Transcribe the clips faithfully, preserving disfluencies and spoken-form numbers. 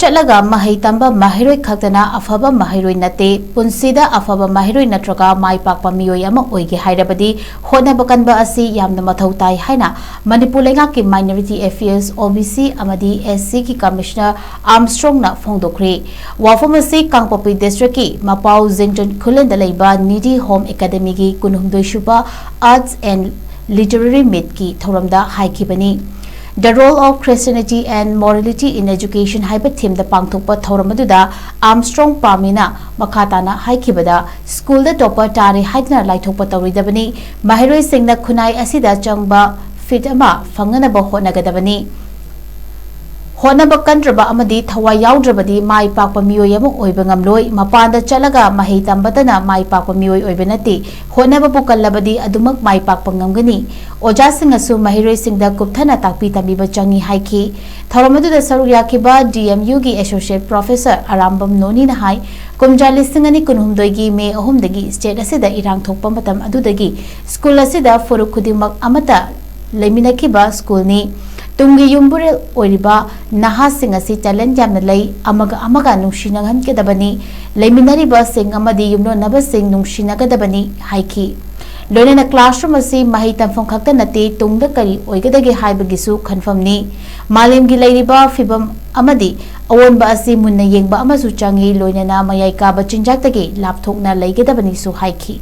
ꯆꯠꯂꯒ ꯃꯍꯩ ꯇꯝꯕ ꯃꯍꯩꯔꯣꯏ ꯈꯛꯇꯅ ꯑꯐꯕ ꯃꯍꯩꯔꯣꯏ ꯅꯠꯇꯦ꯫ ꯄꯨꯟꯁꯤꯗ ꯑꯐꯕ ꯃꯍꯩꯔꯣꯏ ꯅꯠꯇ꯭ꯔꯒ ꯃꯥꯏ ꯄꯥꯛꯄ ꯃꯤꯑꯣꯏ ꯑꯃ ꯑꯣꯏꯒꯦ ꯍꯥꯏꯔꯕꯗꯤ ꯍꯣꯠꯅꯕ ꯀꯟꯕ ꯑꯁꯤ ꯌꯥꯝꯅ ꯃꯊꯧ ꯇꯥꯏ ꯍꯥꯏꯅ ꯃꯅꯤꯄꯨꯔ ꯂꯩꯉꯥꯛꯀꯤ Minority Affairs, O B C ꯑꯃꯗꯤ S C ꯒꯤ Commissioner Armstrongꯅ ꯐꯣꯡꯗꯣꯛꯈ꯭ꯔꯦ꯫ ꯋꯥꯐꯝ ꯑꯁꯤ ꯀꯥꯡꯄꯣꯛꯄꯤ districtꯀꯤ ꯃꯄꯥꯎ ꯖꯤꯡꯖꯣꯟ ꯈꯨꯂꯦꯟꯗ ꯂꯩꯕ Needy Home Academyꯒꯤ ꯀꯨꯟꯍꯨꯝꯗꯣꯏ ꯁꯨꯕ Arts and Literary Meetꯀꯤ ꯊꯧꯔꯝꯗ ꯍꯥꯏꯈꯤꯕꯅꯤ꯫ The Role of Christianity and Morality in Education ꯍꯥꯏꯕ themeꯗ ꯄꯥꯡꯊꯣꯛꯄ ꯊꯧꯔꯝ ꯑꯗꯨꯗ Armstrong ꯄꯥꯝꯃꯤꯅ ꯃꯈꯥ ꯇꯥꯅ ꯍꯥꯏꯈꯤꯕꯗ, ꯁ꯭ꯀꯨꯜꯗ topper ꯇꯥꯔꯦ ꯍꯥꯏꯗꯨꯅ ꯂꯥꯏꯊꯣꯛꯄ ꯇꯧꯔꯣꯏꯗꯕꯅꯤ꯫ ꯃꯍꯩꯔꯣꯏꯁꯤꯡꯅ ꯈꯨꯟꯅꯥꯏ ꯑꯁꯤꯗ ꯆꯪꯕ fit ꯑꯃ ꯐꯪꯅꯅꯕ ꯍꯣꯠꯅꯒꯗꯕꯅꯤ꯫ ꯍꯣꯠꯅꯕ ꯀꯟꯗ꯭ꯔꯕ ꯑꯃꯗꯤ ꯊꯋꯥꯏ ꯌꯥꯎꯗ꯭ꯔꯕꯗꯤ ꯃꯥꯏ ꯄꯥꯛꯄ ꯃꯤꯑꯣꯏ ꯑꯃ ꯑꯣꯏꯕ ꯉꯝꯂꯣꯏ꯫ ꯃꯄꯥꯟꯗ ꯆꯠꯂꯒ ꯃꯍꯩ ꯇꯝꯕꯇꯅ ꯃꯥꯏ ꯄꯥꯛꯄ ꯃꯤꯑꯣꯏ ꯑꯣꯏꯕ ꯅꯠꯇꯦ꯫ ꯍꯣꯠꯅꯕꯕꯨ ꯀꯜꯂꯕꯗꯤ ꯑꯗꯨꯃꯛ ꯃꯥꯏ ꯄꯥꯛꯄ ꯉꯝꯒꯅꯤ꯫ ꯑꯣꯖꯥꯁꯤꯡꯅꯁꯨ ꯃꯍꯩꯔꯣꯏꯁꯤꯡꯗ ꯀꯨꯞꯊꯅ ꯇꯥꯛꯄꯤ ꯇꯝꯕꯤꯕ ꯆꯪꯏ ꯍꯥꯏꯈꯤ꯫ ꯊꯧꯔꯝ ꯑꯗꯨꯗ ꯁꯔꯨꯛ ꯌꯥꯈꯤꯕ D M Uꯒꯤ Associate Professor Arambam ꯅꯣꯅꯤꯅ ꯍꯥꯏ, ꯀꯨꯝꯖꯥ ꯂꯤꯁꯤꯡ ꯑꯅꯤ ꯀꯨꯟꯍꯨꯝꯗꯣꯏꯒꯤ May ꯑꯍꯨꯝꯗꯒꯤ state ꯑꯁꯤꯗ ꯏꯔꯥꯡ ꯊꯣꯛꯄ ꯃꯇꯝ ꯑꯗꯨꯗꯒꯤ ꯁ꯭ꯀꯨꯜ ꯑꯁꯤꯗ ꯐꯨꯔꯨꯞ ꯈꯨꯗꯤꯡꯃꯛ ꯑꯃꯠꯇ ꯂꯩꯃꯤꯟꯅꯈꯤꯕ ꯁ꯭ꯀꯨꯜꯅꯤ꯫ ꯇꯨꯡꯒꯤ ꯌꯨꯝꯕꯨꯔꯦꯜ ꯑꯣꯏꯔꯤꯕ ꯅꯍꯥꯁꯤꯡ ꯑꯁꯤ talent ꯌꯥꯝꯅ ꯂꯩ, ꯑꯃꯒ ꯑꯃꯒ ꯅꯨꯡꯁꯤꯅꯍꯟꯒꯗꯕꯅꯤ꯫ ꯂꯩꯃꯤꯟꯅꯔꯤꯕꯁꯤꯡ ꯑꯃꯗꯤ ꯌꯨꯝꯂꯣꯟꯅꯕꯁꯤꯡ ꯅꯨꯡꯁꯤꯅꯒꯗꯕꯅꯤ ꯍꯥꯏꯈꯤ꯫ ꯂꯣꯏꯅꯅ classroom ꯑꯁꯤ ꯃꯍꯩ ꯇꯝꯐꯝ ꯈꯛꯇ ꯅꯠꯇꯦ, ꯇꯨꯡꯗ ꯀꯔꯤ ꯑꯣꯏꯒꯗꯒꯦ ꯍꯥꯏꯕꯒꯤꯁꯨ ꯈꯟꯐꯝꯅꯤ꯫ ꯃꯥꯂꯦꯝꯒꯤ ꯂꯩꯔꯤꯕ ꯐꯤꯕꯝ ꯑꯃꯗꯤ ꯑꯑꯣꯟꯕ ꯑꯁꯤ ꯃꯨꯟꯅ ꯌꯦꯡꯕ ꯑꯃꯁꯨ ꯆꯪꯏ, ꯂꯣꯏꯅꯅ ꯃꯌꯥꯏ ꯀꯥꯕ ꯆꯤꯟꯖꯥꯛꯇꯒꯤ ꯂꯥꯞꯊꯣꯛꯅ ꯂꯩꯒꯗꯕꯅꯤꯁꯨ ꯍꯥꯏꯈꯤ꯫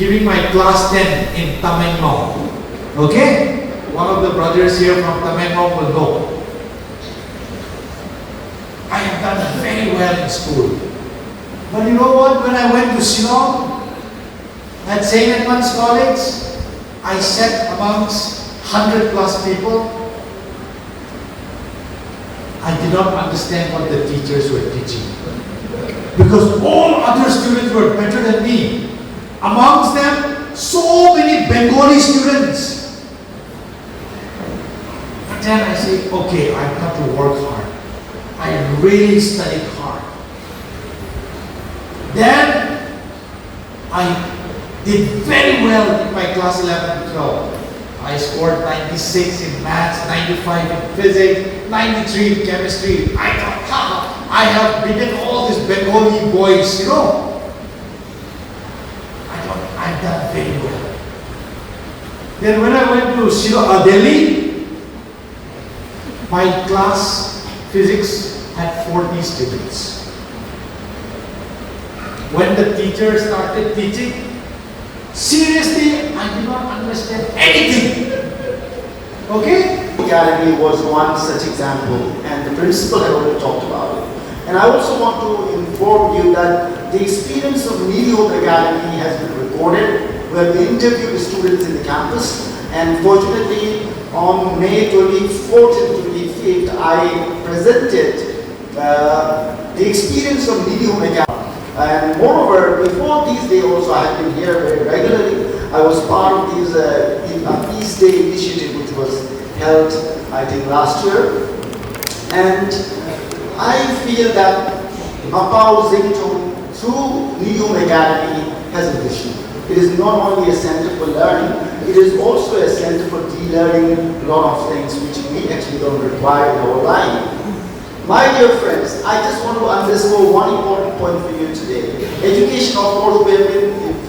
Giving my class ten in Tamenglong. Okay? One of the brothers here from Tamenglong will know. I have done very well in school. But you know what? When I went to Shillong, at Saint Edmund's College, I sat amongst hundred plus people. I did not understand what the teachers were teaching. Because all other students were better than me. Amongst them, so many Bengali students. But then I say, okay, I've got to work hard. I really studied hard. Then I did very well in my class eleven and twelve. I scored ninety-six in maths, ninety-five in physics, ninety-three in chemistry. I thought, ha, I have beaten all these Bengali boys, you know. I thought, I've done very well. Then when I went to Shillong, uh, Delhi, my class physics had forty students. When the teacher started teaching, seriously, I did not understand anything. Okay? Academy was one such example, and the principal had already talked about it. And I also want to inform you that the experience of Neelihome Academy has been recorded, where we interviewed the students in the campus, and fortunately, on May twenty-fourth and twenty-fifth, I presented uh, the experience of Neelihome Academy. And moreover, before these days also, I had been here very regularly. I was part of these uh, in a Peace Day initiative which was held, I think, last year. And I feel that Mapao Zingtong through Neelihome Academy has a vision. It is not only a center for learning, it is also a center for de-learning a lot of things which we actually don't require in our life. My dear friends, I just want to underscore one important point for you today. Education, of course,